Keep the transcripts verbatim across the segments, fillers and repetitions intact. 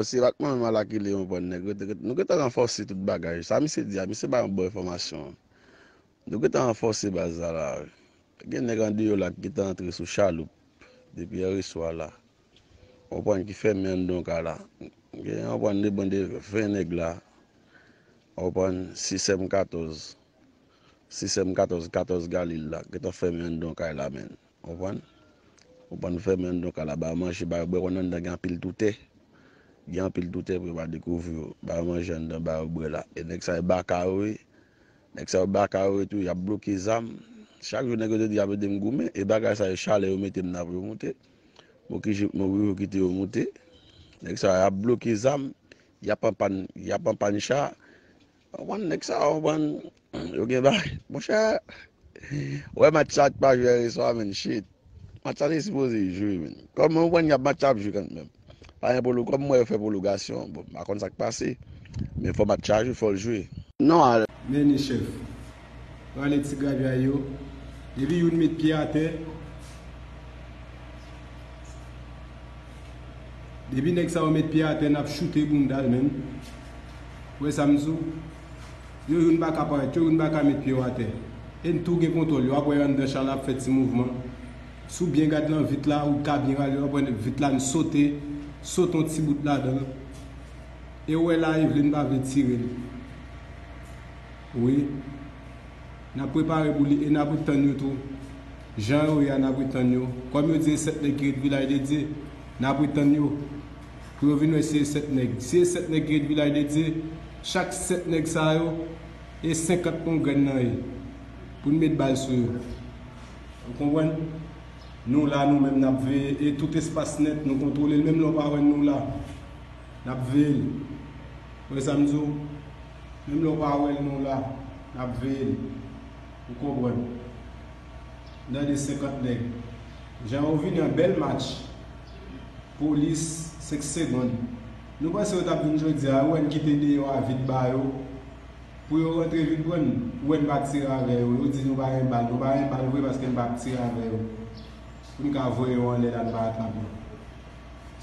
Se pa t mwen menm alakile, yon bann nèg rete, rete. Nou gentan ranfòse tout bagay. Sa misye di a, misye bay yon bon enfòmasyon. Nou gentan ranfòse baz la la. Gen nèg andeyò la ki gentan antre sou chaloup depi yè swa la. Ou konprann, ki fèmen anndan yon kay la. Gen yon bann de, bann de ven nèg la. Ou konprann, sis M katòz. Sis M katòz, katòz Galil la, gentan fèmen anndan yon kay la, menn. Konprann? Konprann, fèmen anndan kay la, ba yo manje, ba yo bwè, konn anndan gen anpil toutè. Gen anpil toutè pou yo pa dekouvri yo. Ba yo manje anndan, ba yo bwè la. E nèg sa yo baka yo, wi. Nèg sa yo baka yo tou, y ap bloke zam. Chak jou nèg yo te di y ap ede m goumen, e bagay sa yo chalè yo mete m nan pou yo moute. Mwen ki je-, mwen wi, yo kite yo moute. Nèg sa yo ap bloke zam, y ap anpann, y ap anpann cha. Ou konprann, nèg sa yo, ou konprann, yo gen bagay. Monchè, wè match sa pa jwe yè swa, menn, shit. Match sa te sipoze jwe, menn. Kòm ou konprann y ap match ap jwe kanmenm. Pa gen polo, kòm mwen yo fè pwologasyon, bon, m pa konn sa k pase. Men fò match sa jwe, fò l jwe. Non, a. Men ni chèf. Rale ti grapyay yo. Depi youn met pye atè, depi nèg sa yo met pye atè, n ap choute bounda l menm. Ou wè sa m di w? Yo youn pa ka parèt, yo youn pa ka met pye yo atè. E n tou gen kontwòl yo. W ap wè anndan cha la ap fè ti mouvman. Si w byen gad nan vit la, ou ka byen gade, w ap wè vit la n sote, sote yon ti bout ladan l. E w wè la, Eveline pa vle tire l. Wi. N ap prepare pou li e n ap ret tann yo tou. Jan yo ye a, n ap ret tann yo. Kòm yo di e sèt nèg ki ret Vilaj de Dye, n ap ret tann yo. Pou yo vin wè si e sèt nèg. Si e sèt nèg ki ret Vilaj de Dye, chak sèt nèg sa yo, e senkant pon grenn nan ye. Pou n met bal sou yo. Ou konprann? Nou la, nou menm, n ap veye. E tout espas nèt, nou kontwole l. Menm lè w pa wè n, nou la. N ap veye l. Ou wè sa m di w? Menm lè w pa wè l, nou la. N ap veye l. Ou konprann? N tande senkant nèg. Jan yo vini an, bèl match. Polis, senk segonn. Nou panse yo t ap vin jodi a, ou wè n kite deyò a vid ba yo. Pou yo rantre vin pran n, ou wè n pa tire avè yo. Yo di nou pa gen bal. Nou pa gen bal vre paske n pa tire avè yo. Pou n ka voye yo anlè la, n pa atrape yo.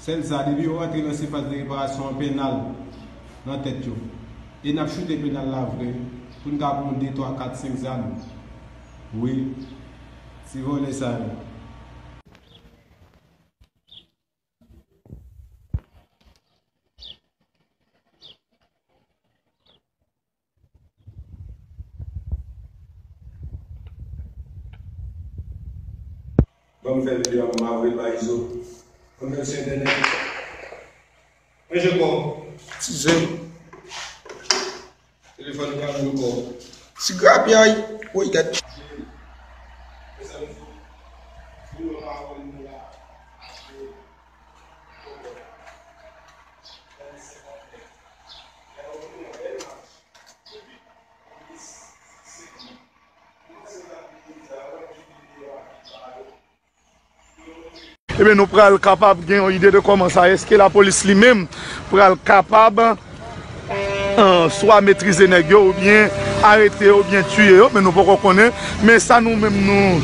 Sèl sa, depi yo rantre nan sifas de reparasyon an, pennal nan tèt yo. E n ap choute pennal la vre, pou n ka pran de, twa, kat, senk zam. Wi, ti vòlè sa yo. Ban m fè videyo a, m ap voye l ba Izo. Ban m fè l sou entènèt. Manje kò. Ti zen. Telefòn pa jwe kò. Ti grapyay. Woy, gad. Ebyen, nou pral kapab gen yon ide de kòman sa, èske lapolis li menm pral kapab, euh, swa metrize nèg yo, oubyen arete yo, oubyen tiye yo, men nou poko konnen. Men sa nou menm nou,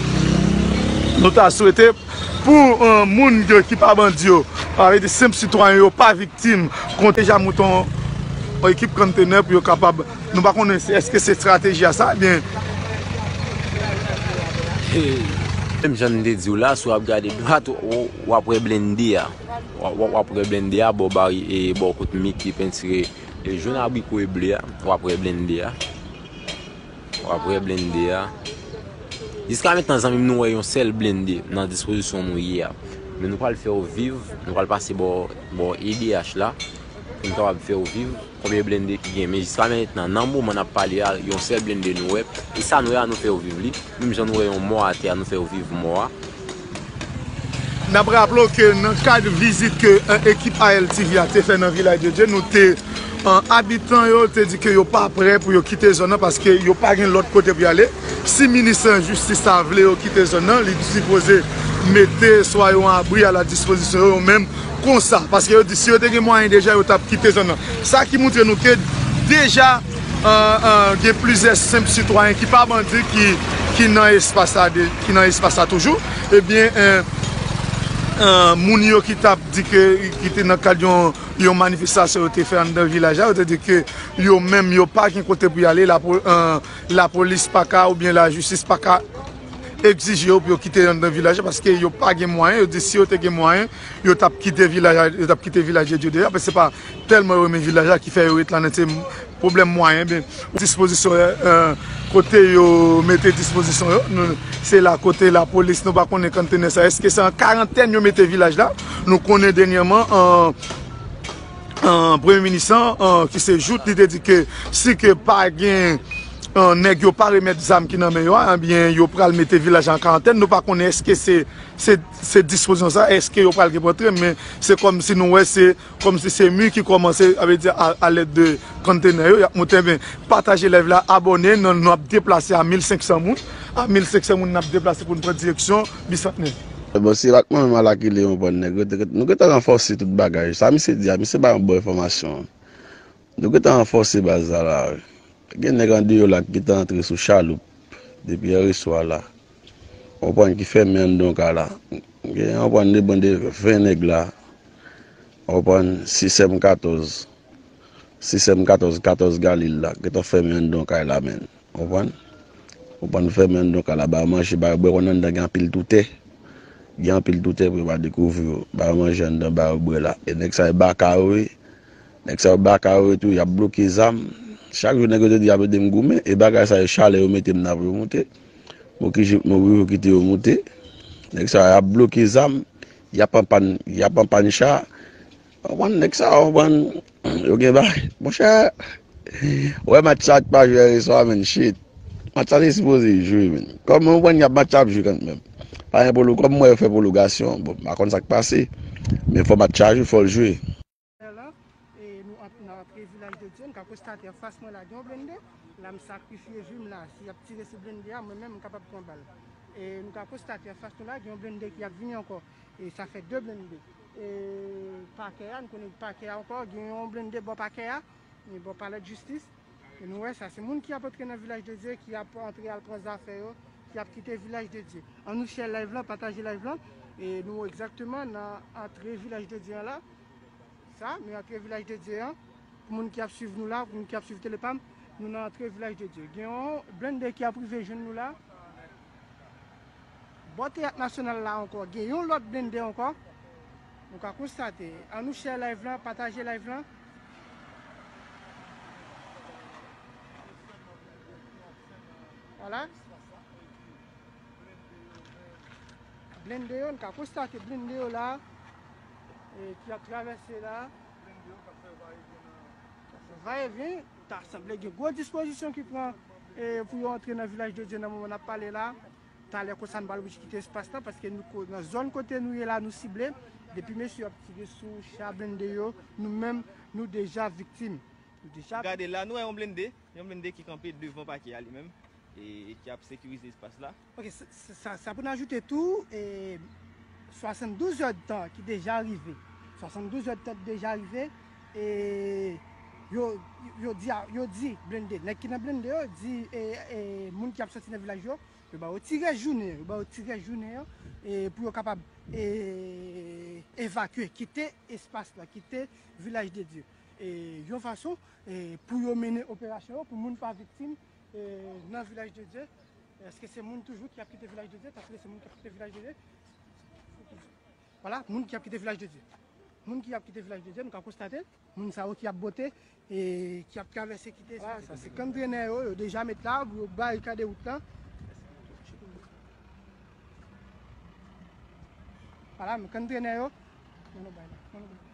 nou ta swete pou, euh, moun yo ki pa bandi yo, sa vle di senp sitwayen yo pa viktim kont deja mouton, yon ekip kontenè pou yo kapab, nou pa konnen si, èske se estrateji a sa, ebyen. Menm jan m te di w la, si w ap gade dwat, w, w ap wè blende a. W, w, w ap wè blende a, bò bari, e bò kot Miki pentire, e jòn, abriko e ble a, w ap wè blende a. W ap wè blende a. Jiska mentnan, zanmi m, nou wè yon sèl blende nan dispozisyon nou ye a. Men nou pral fè w viv, nou pral pase bò, bò E D H la, pou n kapab fè w viv konbyen blende ki gen. Men jiska mentnan, nan moman n ap pale a, yon sèl blende nou wè. E sa nou wè a, nou fè w viv li. Menm jan nou wè yon mò atè a, nou fè w viv mò a. N ap raple w ke nan kad vizit ke, eh, ekip A L T V a te fè nan Vilaj de Dye, nou te, eh, abitan yo te di ke yo pa prè pou yo kite zòn nan paske yo pa gen lòt kote pou y ale. Si minis jistis ta vle yo kite zòn nan, li sipoze mete swa yon abri a la dispozisyon yo, yo menm konsa. Paske yo di si yo te gen mwayen deja, yo t ap kite zòn nan. Sa ki montre nou ke deja, eh, eh, gen plizyè senp sitwayen ki pa bandi ki, ki nan espas la de, ki nan espas la toujou. Ebyen, eh, Eh, moun yo ki t ap di ke, ki te nan kad yon, yon manifestasyon yo te fè anndan vilaj la, yo te di ke yo menm, yo pa gen kote pou y ale, lapo-, eh, lapolis pa ka oubyen lajistis pa ka egzije yo pou yo kite anndan vilaj la, paske yo pa gen mwayen. Yo di si yo te gen mwayen, yo t ap kite vilaj la, yo t ap kite Vilaj de Dye deja, paske se pa tèlman yo renmen vilaj la ki fè yo ret la, nan se pwoblèm mwayen, ben, dispozisyon, eh, kote yo mete dispozisyon yo, nou, se la kote lapolis, nou pa konnen konntenè sa, èske se an karantèn yo mete vilaj la? Nou konnen dènyèman, eh, eh, premye minis lan, eh, ki se Jouthe, li te di ke si ke pa gen, eh, nèg yo pa remèt zam ki nan men yo a, ebyen, yo pral mete vilaj la an karantèn. Nou pa konnen èske se, se, se dispozisyon sa, èske yo pral gen pou antre, men se kòmsi nou wè se kòmsi se mi ki kòmanse, sa vle di a, alèd de konntenè yo, y ap monte. Ebyen, pataje live la, abòne, nou, nou ap deplase a mil senk san moun. A mil senk san moun, n ap deplase pou n pran direksyon Bisantnè. Bon, se pa t mwen menm Alakile, yon bann nèg, nou gentan ranfòse tout bagay. Sa misye di a, misye bay yon bon enfòmasyon. Nou gentan ranfòse baz la la. Gen nèg andeyò la ki gentan antre sou chaloup depi yèreswa la. Ou konprann, ki fèmen anndan yon kay la. Gen, ou konprann, de bande ven nèg la. Ou konprann, sis M katòz. Sis M katòz, katòz Galil la. Gentan fèmen anndan yon kay la, menn. Ou konprann? Ou konprann, fèmen anndan yon kay la, ba yo manje, ba yo bwè, konn anndan gen anpil toutè. Gen anpil toutè pou yo pa dekouvri yo. Ba yo manje anndan, ba yo bwè la. E nèg sa yo baka yo ye. Nèg sa yo baka yo ye tou, y ap bloke zam. Chak jou nèg yo te di y ap ede m goumen, e bagay sa yo chalè yo mete m nan pou yo moute. Mwen ki jip mwen wi, yo kite yo moute. Nèg sa yo ap bloke zam, y ap anpann, y ap anpann cha. Ou konprann, nèg sa yo, ou konprann, yo gen bagay. Monchè, ou wè match sa pa jwe yèreswa, menn, shit. Match sa te sipoze jwe, menn. Kòm ou konprann y ap match ap jwe kanmenm. Pa gen polo, kòm mwen yo fè pwologasyon, bon, m pa konn sa k pase. Men fò match sa jwe, fò l jwe. La, e nou ant-, nan antre Vilaj de Dye, nou ka konstate anfas mwen la, gen yon blende. La, m sakrifye vi m la. Si y ap tire sou blende a, mwen menm, m kapab pran bal. E nou ka konstate anfas nou la, gen yon blende ki ap vini ankò. E sa fè de blende. E pakè a, nou konnen pakè a ankò, gen yon blende bò pakè a, e bò palè de jistis. E nou wè sa, se moun ki ap antre nan Vilaj de Dye, ki ap antre al pran zafè yo, ki ap kite Vilaj de Dye. Ann nou share live lan, pataje live lan. E nou egzakteman nan antre Vilaj de Dye an la. Sa, nou antre Vilaj de Dye an. Pou moun ki ap swiv nou la, pou moun ki ap swiv Telepam, nou nan antre Vilaj de Dye. Gen yon blende ki ap rive jwenn nou la. Bò Teyat Nasyonal la ankò, gen yon lòt blende ankò. Nou ka konstate. Ann nou share live lan, pataje live lan. Vwala. Blende yo, nou ka konstate blende yo la, e, ki ap travèse la. Vayevyen, ta sanble gen gwo dispozisyon ki pran, e, pou yo antre nan Vilaj de Dye nan moman n ap pale la. Talè konsa nou pral oblije kite espas la, paske nou ko-, nan zòn kote nou ye la, nou sible. Depi mesye yo ap tire sou cha blende yo, nou menm, nou deja viktim. Nou deja Gade la, nou wè yon blende, yon blende ki kanpe devan pakè a li menm, e, e ki ap sekirize espas la. Ok, sa, sa, sa pou n ajoute tou, e, swasanndouz èdtan ki deja rive. Swasanndouz èdtan ki deja rive, e yo, yo di, a, yo di blende, nèg ki nan blende yo di, e, e, moun ki ap soti nan vilaj yo, yo ba yo ti rès jounen, yo ba yo ti rès jounen an, e, pou yo kapab, e, evakye, kite espas la, kite Vilaj de Dye. E, yon fason, e, pou yo mennen operasyon yo, pou moun pa viktim, e, nan Vilaj de Dye. Èske se moun toujou ki ap kite Vilaj de Dye? Èske se moun ki ap kite Vilaj de Dye? Vwala, moun ki ap kite Vilaj de Dye. Moun ki ap kite Vilaj de Dye, nou ka konstate, moun sa yo ki ap bote, e ki ap travèse kite. Vwala, sa se kanntrenè yo, yo deja met la, pou yo barikade wout lan. Vwala, men kanntrenè yo. Non, non, bay la. Non, non, bay la.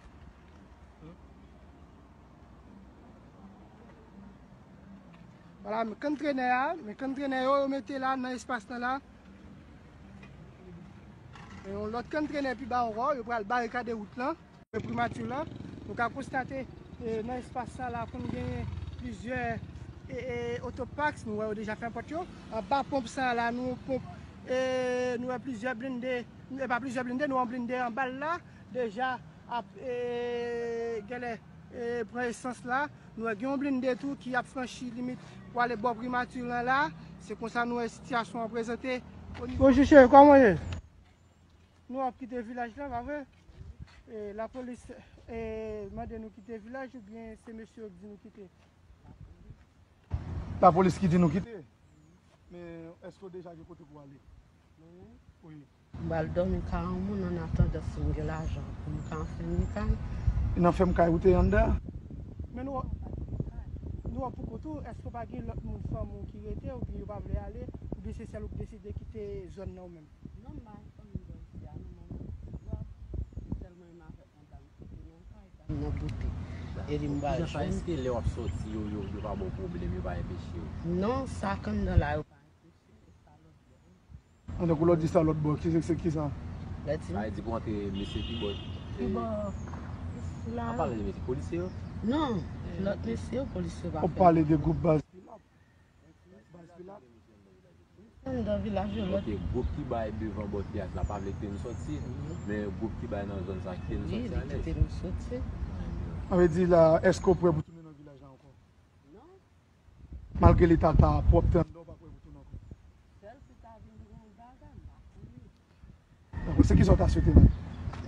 Vwala, men kanntrenè a, men kanntrenè yo, yo mete la nan espas lan la. E yon lòt kanntrenè pi ba ankò, yo pral barikade wout lan. Primati lan, nou ka konstate, e, nan espas sa la, konn gen plizyè, e, e, otopax, nou wè yo deja fè pòt yo. Anba ponp sa la, nou ponp, e, nou wè plizyè blende, e pa plizyè blende, nou wè yon blende anba l la, deja ap, e, genlè, e, pran esans la. Nou wè gen yon blende tou ki ap franchi limit pou ale bò primati lan la. Se konsa nou wè sitiyasyon an prezante. Bonjou cheri, kòman w ye? Nou ap kite vilaj la, pa vre? E, lapolis, e, mande nou kite vilaj oubyen se mesye yo ki di nou kite? Lapolis ki di nou kite. Men èske w deja gen kote pou w ale? Wi. M pral dòmi kay yon moun an atandan si m gen lajan pou m ka fèmen kay. Nan fèmen kay ou te anndan? Men nou, nou wè pou kont ou, èske pa gen lòt moun fanmi w ki rete oubyen yo pa vle ale, oubyen se sèl ou ki deside kite zòn nan ou menm? Non, m pa gen fanmi bò isi a, non, manman. Sèlman m avèk madam ki te nan kay, dam nan boute. E li m pral jwenn. Sa, èske lè w ap soti, yo, yo, yo pa ba w pwoblèm, yo pa enpeche w? Non, sa k anndan la, yo pa enpeche m, e sa lòt bò. An, tankou lè w di sa lòt bò, ki se, se ki sa? Lè ti. Sa vle di pou antre mesye ki bò. Ki bò? Isi la. An pale de mesye polisye yo? Non, lòt mesye yo, polisye yo pa fè. Ou pale de gwoup baz Pilat. Baz Pilat. Anndan vilaj yo, lòt. Ok, gwoup ki bay devan bò teyat la pa vle kite nou soti, men gwoup ki bay nan zòn sa kite nou soti alèz. Wi, li kite nou soti. Sa vle di la, èske w prè pou tounen nan vilaj la ankò? Non. Malgre leta ta pwòpte anndan, w pa prè pou tounen ankò? Sèl si ta vin yon bagay, m pa konnen. Dakò, se kisa w ta swete menm?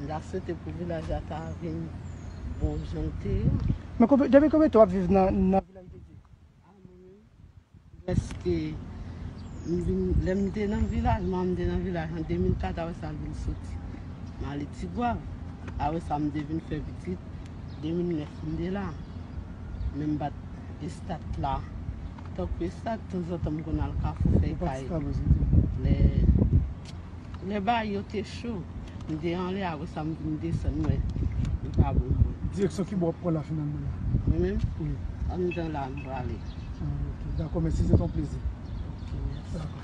M ta swete pou vilaj la ta vin bon jan l te ye. Men konbe-, depi konbyen tan w ap viv nan, nan vilaj de Dye? A, mwen menm, prèske, m vin, lè m te nan vilaj, manman m te nan vilaj an de mil kat, apre sa l vin soti. M ale Tigwav. Apre sa, m te vin fè pitit, de mil nèf m te la. Men m pa t estat la. Tankou estat, tanzantan m konn al Kafou fè kay. Lè, lè bagay yo te cho, m te anlè, apre sa m vin desann, m wè li pa bon pou mwen. Direksyon ki bò w ap pran la finalman la? Mwen menm? Wi. Anndan la m prale. Ah, ok. Dakò, mèsi, se te yon plezi. Ok, mèsi. Dakò.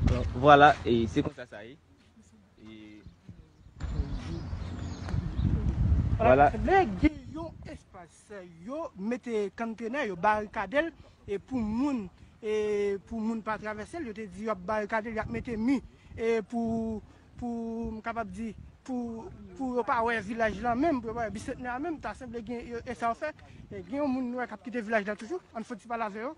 Alò, vwala, e se konsa sa ye. E vwala. Vle gen yon espas, yo mete kantena, yo barikade l, e pou moun, e pou moun pa travèse l, yo te di y ap barikade l, y ap mete mi, e pou, pou, m kapab di, pou, pou yo pa wè vilaj lan menm, pou yo pa wè Bisantnè a menm, ta sanble gen, e, e sa yo fè. E gen yon moun nou wè k ap kite vilaj la toujou, ann fouti pale avè yo.